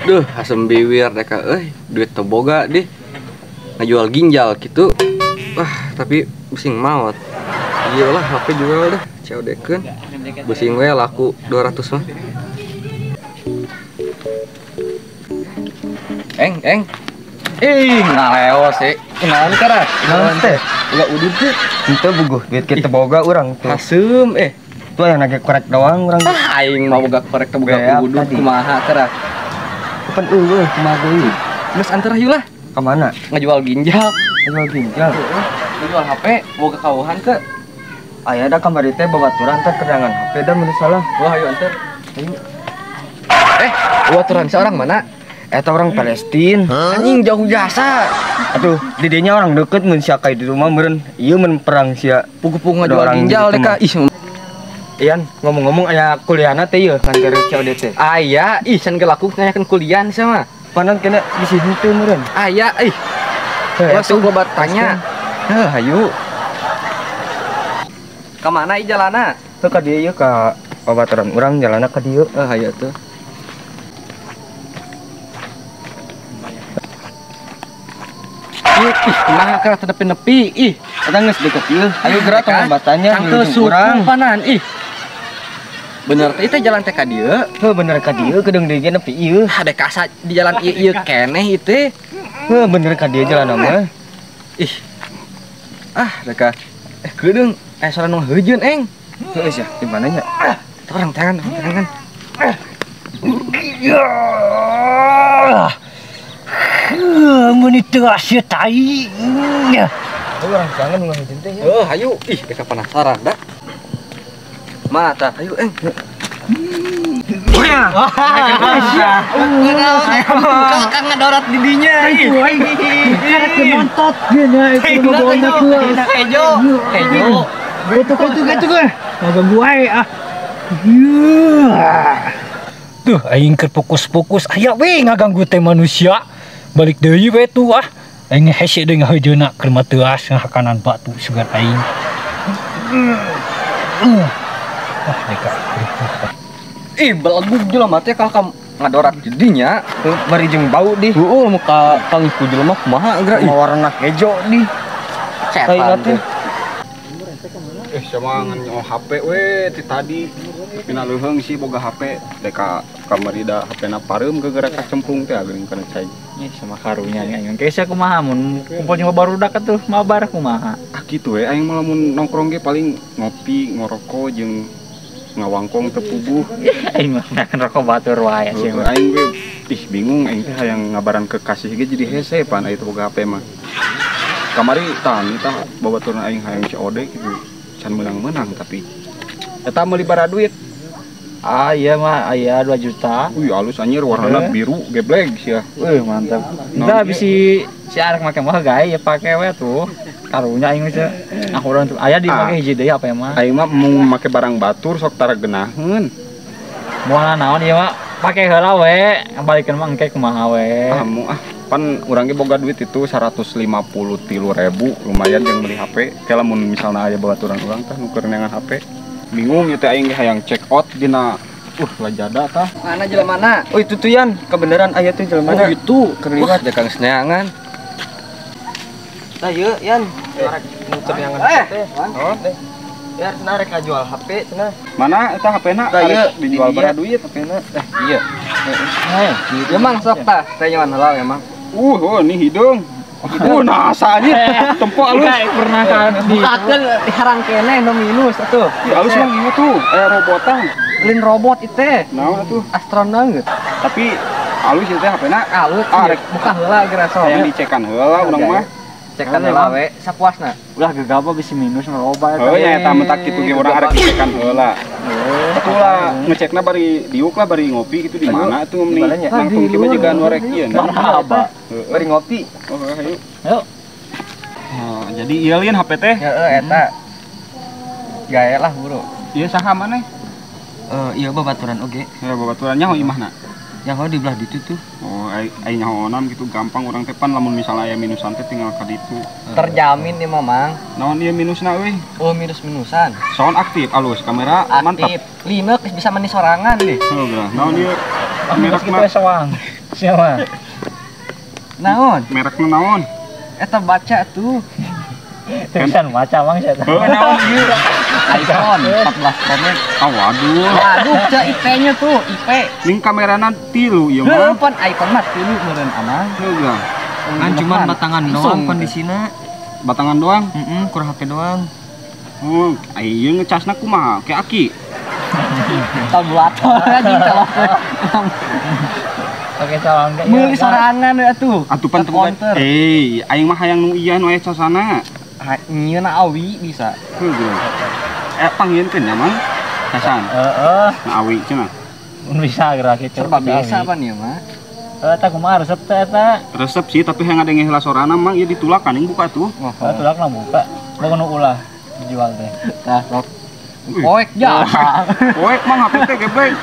Duh, asem biwir deka euy, duit teu boga deh. Ngajual ginjal gitu. Wah, tapi bising maot. Iyalah HP jual deh, COD-keun. Bising we laku 200 mah. Eng, eng. Ih, ngaleos sih. Kenalan kara? Naon teh? Enggak udud teh. Henteu buguh, duit kita boga urang tuh. Haseum eh. Tuh yang nage korek doang urang. Ah, aing mah boga korek teh boga udud kumaha kara? Kapan eueuh kumaha deui? Geus antar hayu lah. Ka mana? Ngajual ginjal. Ngajual ginjal. Ngajual HP boga kauhan ke. Aya da kamari teh babaturan teh kerangan HP da mun salah. Wah, hayu antar. Hayu. Eh, babaturan seorang mana? Eta orang Palestina. Anjing jauh jasa. Aduh, didinya orang deket mun sia ka di rumah meureun. Ieu mun perang sia. Pugu-pugu ngajual ginjal deka. Ih. Ian, ngomong-ngomong aya kuliahna teh ieu kantor COD teh. Aya, ih can ge laku nanyakeun kuliah sama. Panan kena bisi henteu meureun. Aya, ih. Masuk loba tanya. Heuh, hayu. Ka mana ieu jalana? Heuh ka dieu ieu ka babaturan urang jalana ka dieu. Heuh, hayu atuh. Ih, kumaha keur teu nepi-nepi, ih. Eta geus deket ieu. Ayo geura tong batanya cangkeul urang panan, ih. Bener teh jalan teh ka dieu. Heuh bener ka dieu kedeung deui ge nepi ieu. Hade kasa di jalan ieu ieu keneh ieu teh. Heuh bener ka dieu jalan mah. Ih. Ah, deka. Eh kedeung aya sora nu heujeun eng. Heuh sia, di mana nya? Orang tangan, tangan. Mun teu asa tai. Urang kangen nu ngaheujeun teh ya. Heuh, hayu. Ih, deka penasaran da. Mata, ayo eng. Kakak ngadorat didinya. Karek montot geuna itu nu bawana tuh. Hejo, hejo. Tuh tuh. Ngaganggu wae ah. Tuh aing keur fokus-fokus aya we ngaganggu teh manusia. Balik deui we tuh ah. Aing hese deui ngaheujeuna keur mah teuas ngahakanan batu sugan aing. Wah, deka. Ih, belegug jelema teh kalau ngadorat jadinya. Bari jeung bau di. Heeh, muka kangku jelema kumaha geura ih. Warna hejo di. Setan teh. Eh, sama ngan HP we ti tadi. Pina leuheung sih boga HP deka kamari da HP-na pareum gegera kacemplung teh geuning kana cai. Ih, sama karunya aing. Geus kumaha mun kumpul jeung barudak atuh mabar kumaha. Ah kitu we aing mah lamun nongkrong ge paling ngopi, ngoroko jeung ngawangkong teu puguh. Aing mah makan rokok batur wae sih. Aing ge ih bingung aing teh hayang ngabaran kekasih ge jadi hese pan aya teu boga HP mah. Kamari tah tah babaturan aing hayang COD kitu. Can meunang-meunang tapi eta meuli bara duit. Ah iya mah aya 2 juta. Wih alus anjir warnana biru geblek sia. Wih mantap. Entah bisi si arek make mah gae ya pake we tuh. Karunya aing geus ah urang tuh aya dipake hiji deui apa mah. Aing mah mun make barang batur sok tara geunaheun. Moal naon ieu mah pake heula we, balikeun mah engke kumaha we. Ah mu ah pan urang ge boga duit itu 153.000 lumayan jeung beli HP. Ke lamun misalna aya babaturan urang tah nu keur neangan HP. Bingung ieu teh aing ge hayang check out dina lajada tah. Mana jelemana? Oh itu tuh Yan, kebenaran aya tuh jelemana. Oh itu, keur liwat deka geus neangan. Tah ieu Yan, arek nu keur neangan HP. Oh. Ya cenah rek ngajual HP cenah. Mana eta HP-na? Arek dijual bara duit HP-na. Eh iya. Heh, ieu mang sok tah, teh nyaman heula emang. Oh ini hidung. Nasa anjir. Tempo alus. Pernah kan bukakeun harang keneh nu minus atuh. Ih, alus mah ieu tuh, aya robotan. Lain robot ieu teh. Naon atuh? Astronaut. Tapi alus ieu teh HP-na. Alus. Arek buka heula geura sok. Hayang dicekan heula urang mah. Cekan heula we sapuasna. Ulah gegabah bisi minus loba eta. Heuh nya eta mentak kitu ge urang arek dicekan heula. Atuh lah ngecekna bari diuk lah bari ngopi gitu di mana atuh meni nangtung kieu mah jiga anu arek ieu. Marhaba. Bari ngopi. Oh hayu. Ayo. Oh, jadi ieu lin HP teh. Heeh eta. Gae lah buru. Ieu saha maneh? Ieu babaturan oge. Ya babaturan nyaho imahna. Nyaho di belah ditu tuh. Oh, ai nyahonan gitu gampang urang teh pan lamun misalnya aya minusan teh tinggal ka ditu. Terjamin nih mamang. Naon ieu minusna euy? Oh, minus-minusan. Sound aktif alus, kamera mantap. Aktif. Lineuk bisa meni sorangan deh. Oh, geura. Naon ieu? Merek mah. Siapa? Naon? Merekna naon? Eta baca tuh. Tulisan maca mang sia. Heuh naon ieu? iPhone 14 Pro Max. Ah waduh. Waduh, ca IP-nya tuh, IP. Ning kamerana 3 ieu mah. Heuh, pan iPhone mah 3 meureun amang. Heuh. Kan cuman batangan doang kondisina. Batangan doang? Heeh, kur HP doang. Oh, ieu ngecasna kumaha? Ke aki. Tabulator anjing telepon. Oke, calon ge. Meuli sorangan atuh. Atuh pan teu boga. Aing mah hayang nu ieu nu aya casana. Nyieun awi bisa. Heuh. Panggieunkeun nya mang. Casan. Heeh. Na awi cenah. Mun bisa gerak kitu. Serba biasa pan ieu mah. Eta kumaha resep teh eta? Resep sih tapi hayang ngadenge heula sorana mang ieu ditulakan yang buka tuh. Oh, tulakna buka. Boga nu ulah dijual teh. Tah, sok. Poek ja. Poek mang HP teh geblek.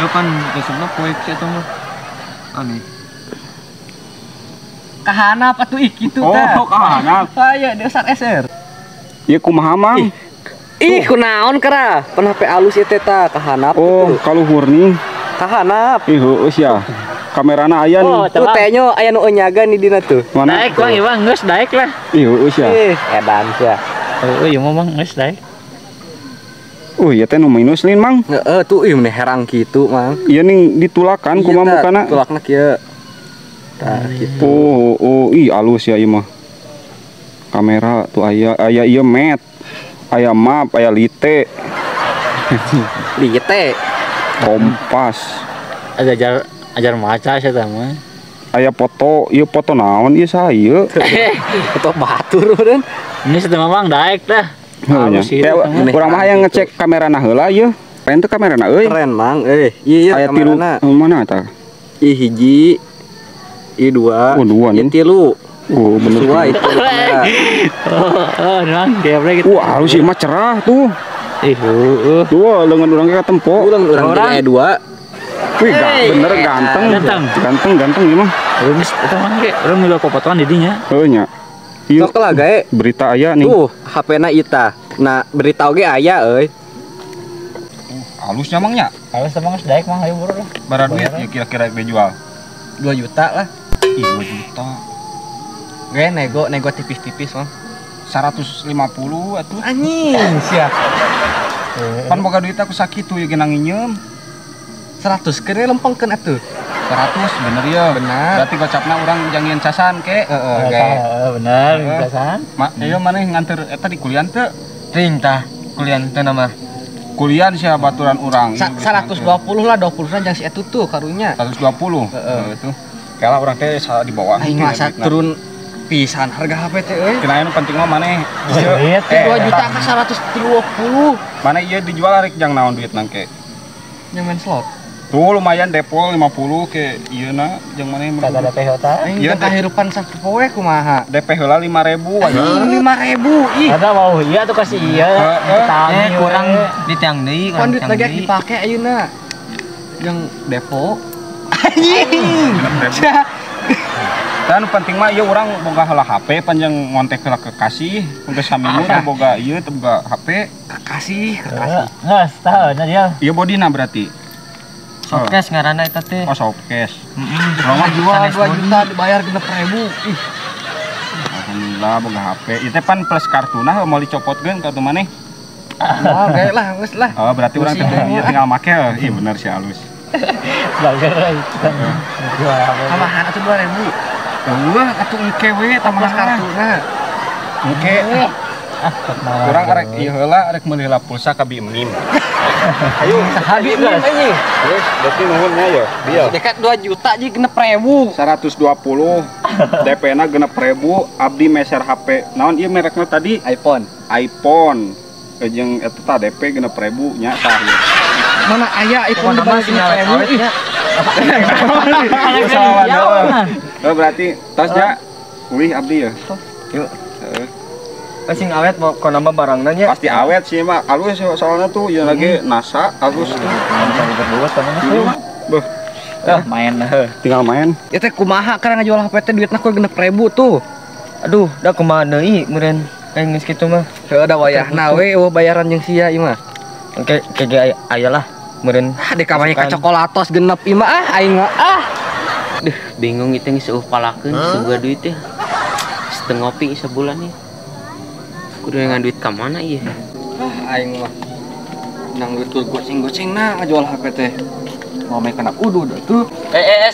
Heuh pan resepna poek sih eta mah. Aneh. Kahanap atuh ih kitu tah. Oh, kahanap. Aya dasar SR. Ieu kumaha mang? Ih, kunaon kera? Pan HP alus ieu teh tah kahanap. Oh, kaluhur nih. Kahanap. Ih, heueuh sia. Kamerana aya nih. Oh, tuh tehnya aya nu nyaga nih dina tuh. Mana? Daek bang, ieu bang geus daek lah. Ih, heueuh sia. Ih, edan sia. Heueuh ieu mah bang geus daek. Ieu teh nu minus lin mang. Heeh, tuh ieu mah herang kitu mang. Ieu ning ditulakan kumaha mukana? Tulakna kieu. Tah kitu. Oh, ih alus ya ieu mah. Kamera tuh aya aya ieu mat. Aya map, aya lite. Lite. Kompas. Ajar maca sia tah mah. Aya foto, ieu foto naon ieu saha ieu? Foto batur meureun. Ini teh mamang daek dah. Halus ieu. Urang mah hayang ngecek kamerana heula ieu. Pengen teu kamerana euy. Keren mang euy. Ieu kamerana. Mana tah? Ieu hiji. Ieu dua. Oh, dua ieu tilu. Oh, bener. Dua itu kamera. Oh, nang geblek gitu. Wah, halus ieu mah cerah tuh. Ih, heueuh. Dua lengan urang ge katempo. Urang aya dua. Wih, bener ganteng. Ganteng ieu mah. Geus eta mah ge urang milu popotoan di dinya. Heuh nya. Ieu sok lah gae. Berita aya nih. Tuh, HP-na ita. Nah, berita oge aya euy. Halusnya mang nya? Halus emang geus daek mang ayo buru lah. Bara duit ya kira-kira dijual. 2 juta lah. Ih, 2 juta. Gue nego tipis-tipis mang. 150 atuh. Anjing sia. Pan boga duit aku sakitu ieu ge nginjem. 100 kene lempengkeun atuh. 100 bener ya. Bener. Berarti gocapna urang jangieun casan ke. Heeh, ge. Bener casan. Ma, ieu maneh nganter eta di kulian teu? Ting tah, kulian teu nama. Kulian sia baturan urang. 120 lah, 20 na jang si eta tuh karunya. 120. Heeh. Itu. Kalah urang teh di bawah. Aing masa turun pisan harga HP teh euy. Kena anu penting mah maneh. 2 juta ka 130. Maneh ieu dijual rek jang naon duit nangke? Yang main slot. Tuh lumayan depol 50 ke ieu na jang maneh kagak ada PH ta. Ieu kahirupan sapoe kumaha? DP heula 5000 anjing 5000 ih. Ada mau iya tuh kasih iya. Kurang di tiang deui, kurang duit lagi dipake ayeuna. Yang depo. Anjing. Dan penting mah ieu urang boga heula HP panjang ngontek heula kekasih, untuk saminggu teh boga ieu teh boga HP kekasih, kekasih. Geus tah nya dia. Ieu bodina berarti. Softcash ngaranna eta teh. Oh, softcash. Heeh. Urang mah jual 2 juta dibayar 6.000. Ih. Alhamdulillah boga HP. Ieu teh pan plus kartuna moal dicopotkeun kartu maneh. Oh, gae lah geus lah. Oh, berarti urang teh ieu tinggal make. Ih bener sih halus. Bager itu kan. Tambahan atuh 2.000. Eueuh atuh engke we tambahan kartuna. Engke. Urang arek ieu heula arek meuli heula pulsa ka Bi Mim. Ayo saha Bi Mim anjing. Terus berarti nuhun nya ya. Dia. Dekat 2 juta ji 6.000. 120 DP-na 6.000 abdi meser HP. Naon ieu merekna tadi? iPhone. iPhone. Jeung eta tah DP 6.000 nya tah. Mana aya iPhone dibayar 6.000 ih. Oh berarti tasnya ulih abdi ya. Yuk. Pasti awet mau kau nambah barangnya nya. Pasti awet sih mah. Alus soalnya tuh ya lagi NASA alus tuh. Beuh. Main tinggal main. Ya teh kumaha karena ngajual HP teh duitna ku 6.000 tuh. Aduh, da kumaha deui meureun kayak geus kitu mah. Heuh da wayahna we eueuh bayaran jeung sia ieu mah. Oke, kege aya lah meureun. Ah, dek kamanya ka coklatos genep ieu mah ah aing mah ah. Duh, bingung itu geus eueuh palakeun sebuah duit ya. Setengah ngopi sebulan ya. Kudu ngan duit ka mana ieu? Ah, aing mah nang duit tuh goceng-goceng na ngajual HP teh. Mau main kena udud tuh.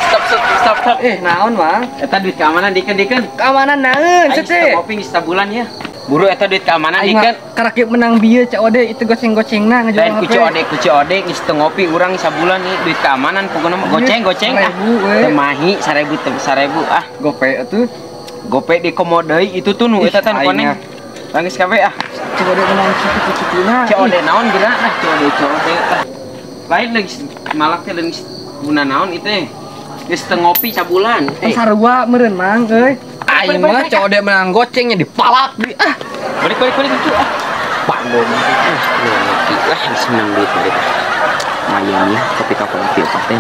Stop stop stop stop. Naon, Mang? Eta duit keamanan diken diken. Keamanan naon Aing sih teh? setengah ngopi geus sabulan ya. Buru eta duit keamanan Aing mah diken. karak menang bieu COD itu goceng-goceng na ngajual Lain HP. ku COD geus teu ngopi urang sabulan nih duit keamanan pokona mah goceng goceng ah. 1000 we. Teu mahi 1000 teu 1000 ah. Gope atuh. Gope di komo deui itu tuh nu Ih, eta teh nu aing koneng. mah. Nangis kabeh ah. COD menang kitu-kituna. COD naon geura nah COD COD ah. Lain geus malak teh geus guna naon itu teh. Geus teu ngopi sabulan. Kan sarua meureun Mang euy. Aing mah COD menang gocengnya dipalak di ah. Balik balik balik itu ah. Pak Bom ngopi lah geus menang duit mereka. Lumayan ya kopi kopi opat teh.